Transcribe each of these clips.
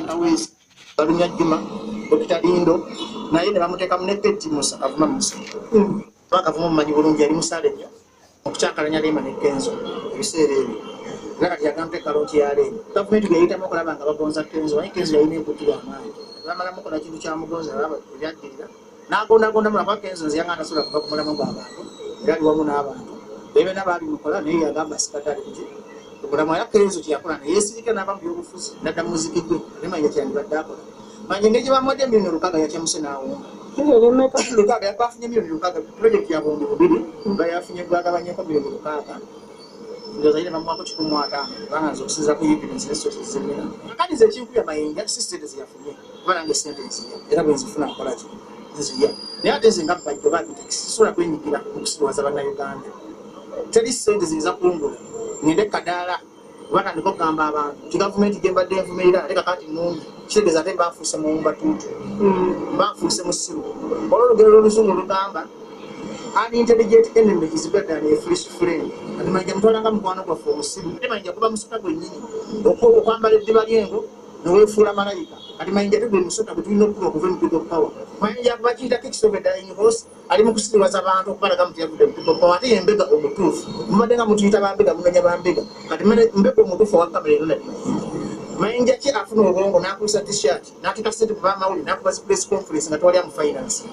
Awezi Balunya Juma, Dr. Lindo, naye ne bamuteekamu ne Peti Musa Kavuma Musa. Kuba Kavuma omumanyi bulungi, yali musaale nnyo okukyankalanya Rema ne Kenzo ebiseera ebyo. Era kati yagamba kalonki ya Rema. Gavumenti bwe yayitamu okulaba nga bagonza Kenzo, naye Kenzo yalina enkutu y'amaanyi. Bamala mukola kintu kya mugonza baba ebyaddirira. N'agondagonda mulaba Kenzo nze yanga tasobola kuva ku mulamwa gw'abantu, era ali wamu n'abantu. Ebyo byonna baabimukola, naye yagamba sigadde ali kuki omulamwa. Era Kenzo kye yakola naye yeesirika n'ava mu byobufuzi n'adda mu muziki gwe. Ate Mayinja kyeyandibadde akola. Manya engeri gye bamuwadde 6 million yakyamuse n'awunga. 6 bafunye 6 million, project ya 2000 nga yafunye gwagabanyeko 6 million, ndowooza yine bamuwako 150, kubanga nze okusinza ku evidence ne sources zennina. Kakati nze ekinkubya Mayinja si sente zeyafunye, kuba nange sente nzirya, era bwe nzifuna nkola ki, nzirya. Naye ate nze nga Bajjo Babitex sisobola kwenyigira mu kusiruwaza Bannayuganda. Teri sente ziyinza kungula ngende kadaala batandika okugamba abantu nti gavumenti gye mbadde nvumirira ate kakati nungi. Kitegeeza ate mba nfuuse muwumbatuutu, mba nfuuse musiru. Olwo olugero lw'Oluzungu lugamba, "An intelligent enemy is better than a foolish friend." Kati Mayinja mutwala nga mukwano gwaffe omusiru, ate Mayinja kuba musota gwennyini. Okwambala eddiba lyengo neweefuula malayika. Kati Mayinja tugwe musota gwe tulina okuba okuva mu People Power. Mayinja bakiyitako ekisove dying horse, ali mu kusiriwaza bantu okubalaga muti yavudde mu People Power, ate ye mbega omutuufu. Mubadde nga mutuyita bambega, munonya bambega. Kati mbega omutuufu owa kamera ero nali Mayinja. Mayinja ki afuna obwongo n'akulisa T-shirt, n'ateeka sente mu bamawulire, n'akuba zi press conference nga tewali amufinance.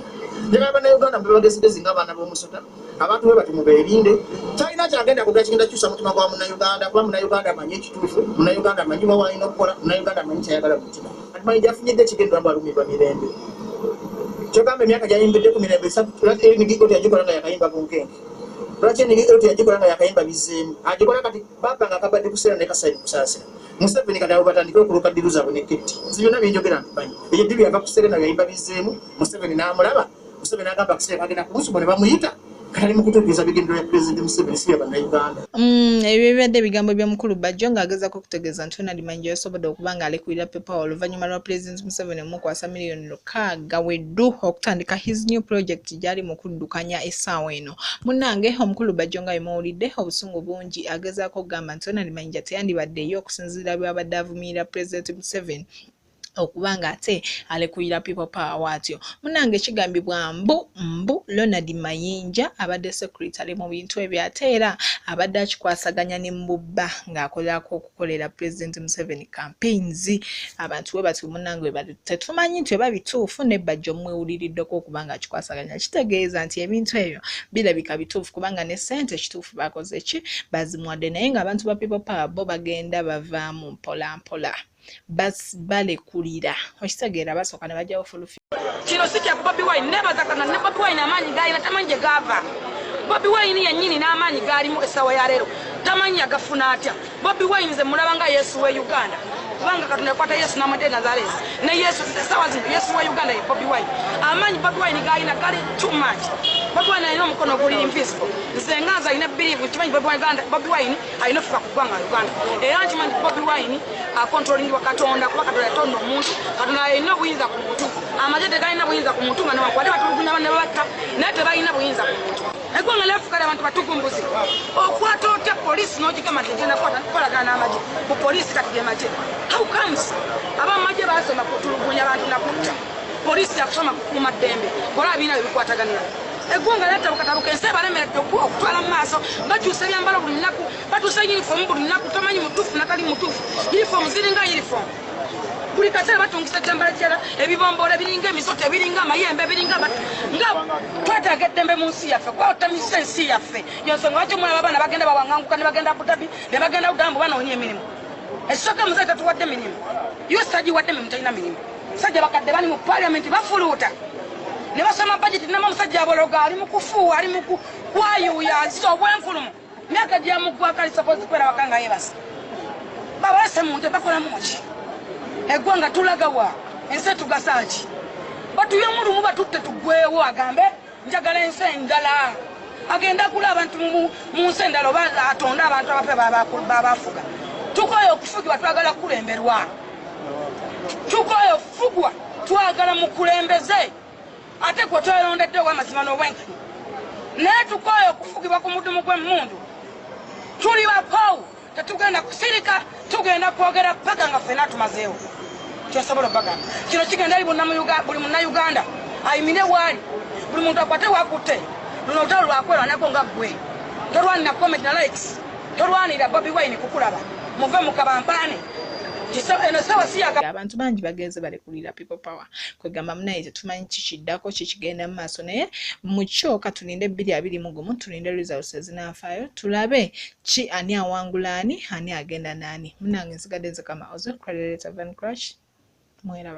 Njagala Bannayuganda mbe bagezigezi ng'abaana b'omusota. Abantu bwe bati mubeerinde. Talina kyagenda kugera kigenda kukyusa mutima gwa Munnayuganda, kuba Munnayuganda amanyi ekituufu, Munnayuganda amanyi wa walina okukola, Munnayuganda amanyi kyayagala mu mutima. Kati Mayinja afunyidde ekigendera mbu alumirwa Mirembe. Kyogamba emyaka gyayimbidde ku Mirembe esatu, lwaki emigigo teyagikola nga yakayimba Bunkenke? Lwaki emigigo teyagikola nga yakayimba Bizeemu? Agikola kati bapanga akabadde kuseera ne Kasairi Kusaasira Museveni. Kati abo batandike okuluka ddiru zaabwe ne Ketti. Nze byonna byenjogera mbimanyi. Eyo eddiru yava ku Serena, yayimba Bizeemu, Museveni n'amulaba. Museveni agamba akaseera kagenda kumusumo ne bamuyita. Kati ali mu kutuukiriza bigendero ya Pulezidenti Museveni, si bya Bannayuganda. Ebyo bibadde ebigambo by'omukulu Bajjo ng'agezaako okutegeeza nti Ronald Mayinja yasobodde okuba ng'alekulira People Power oluvannyuma lwa Pulezidenti Museveni omukwasa 6 million weddu okutandika his new project gy'ali mu kuddukanya essaawa eno. Munnange, omukulu Bajjo nga byemuwulidde obusungu bungi, agezaako okugamba nti Ronald Mayinja teyandibaddeyo okusinziira bw'abadde avumirira Pulezidenti Museveni okuba nga ate alekulira People Power atyo. Munnange, kigambibwa mbu Ronald Mayinja abadde secretary mu bintu ebyo, ate era abadde akikwasaganya ne Mbubba ng'akolerako okukolera President Museveni campaigns. Abantu bwe bati, munnange, bwe bati tetumanyi nti oba bituufu. Ne Bajjo mwewuliriddeko okuba nga akikwasaganya, kitegeeza nti ebintu ebyo birabika bituufu, kubanga ne ssente kituufu bakoze ki, bazimuwadde. Naye ng'abantu ba People Power bo bagenda bavaamu mpola mpola, balekulira. Okitegeera, basooka ne bajjawo fulufi. Kino si kya Bobi Wine. Nebaza Katonda ne Bobi Wine amaanyi gaalina tamanyi gye gaava. Bobi Wine yennyini n'amaanyi gaalimu essaawa ya leero tamanyi yagafuna atya. Bobi Wine nze mulaba nga Yesu we Uganda, kubanga Katonda yakwata Yesu n'amweta Nazaresi. Ne Yesu essaawa zino, Yesu wa Uganda ye Bobi Wine. Amaanyi Bobi Wine gaalina gali too much. Bobi Wine alina omukono oguli invisible. Nze nga nze alina believe, nkimanyi Bobi Wine alina ofuka ku ggwanga Uganda, era nkimanyi Bobi Wine acontrolingibwa Katonda, kuba Katonda yatonda omuntu. Katonda alina obuyinza ku muntu. Amagye tegalina buyinza ku muntu, nga newankubadde batulugunya banne babatta, naye tebalina buyinza ku muntu. Eggwanga lyafuka abantu batugumbuzi. Okwata otya poliisi n'ogigamba nti egenda kukolagana n'amagye? Bu poliisi kati ge magye. How comes? Abamagye basoma kutulugunya abantu nakutta, poliisi yakusoma kukuuma ddembe. Kola biina bwe bikwataganira. Eggwanga lyatabukatabuka, ensi ebalemeredde okutwala mu maaso. Bakyusa ebyambalo buli lunaku, batuusa yunifoomu buli lunaku, tomanyi mutuufu natali mutuufu. Yunifoomu ziringa yunifoomu, buli kaseera batungisa ekyambalo kirala, ebibombola ebiringa emisota, ebiringa amayembe, ebiringa nga twetaaga eddembe mu nsi yaffe, kuba otamisa ensi yaffe. Yensonga lwaki omulaba abaana bagenda bawaŋŋanguka ne bagenda Abu Dhabi ne bagenda Ugambu banoonya emirimu. Ekisooka, muzeeyi tatuwadde mirimu, yo sagiwadde mirimu, talina mirimu. Musajja bakadde bali mu paliamenti bafuluuta ne basoma budget, nama omusajja abologa, ali mu kufuuwa, ali mu kwayuuya, azisa obwenkulumu. Myaka gyamuggwako, ali supposed kubeera waka nga yeebasa. Babalese mu nte bakolamu ki? Eggwanga tulagawa? Ensi etugasa ki? Batuyemu lumu batutte tuggwewo, agambe njagala ensi endala, agenda agula abantu mu nsi endala, oba atonde abantu abape babafuga. Tukoye okufugibwa, twagala kukulemberwa. Tukoye okufugwa, twagala mukulembeze ate gwe twelondedde ow'amazima n'obwenkanya. Naye tukoye okufugibwa ku mudumu gw'emmundu. Tuli bakoowu. Tetugenda kusirika, tugenda kwogera paka nga ffenna tumazeewo. Kyensobola obagamba, kino kigenda eri buli Munnayuganda ayimire waali, buli muntu akwate wakutte. Luno olutalo lwakwerwanako nga ggwe tolwanira comment na likes, tolwanira Bobi Wine kukulaba. Muve mu kabampaane, eno sawa si yaka. Abantu bangi bagenze balekulira People Power. Kwegamba munaye tetumanyi kikiddako, kikigenda mu maaso, naye mukyo katulinde 2021, tulinde results ezinaafaayo, tulabe ki ani awangula, ani agenda naani. Munange, nsigadde nze Kama Ozo Credit Van Crash, mweraba.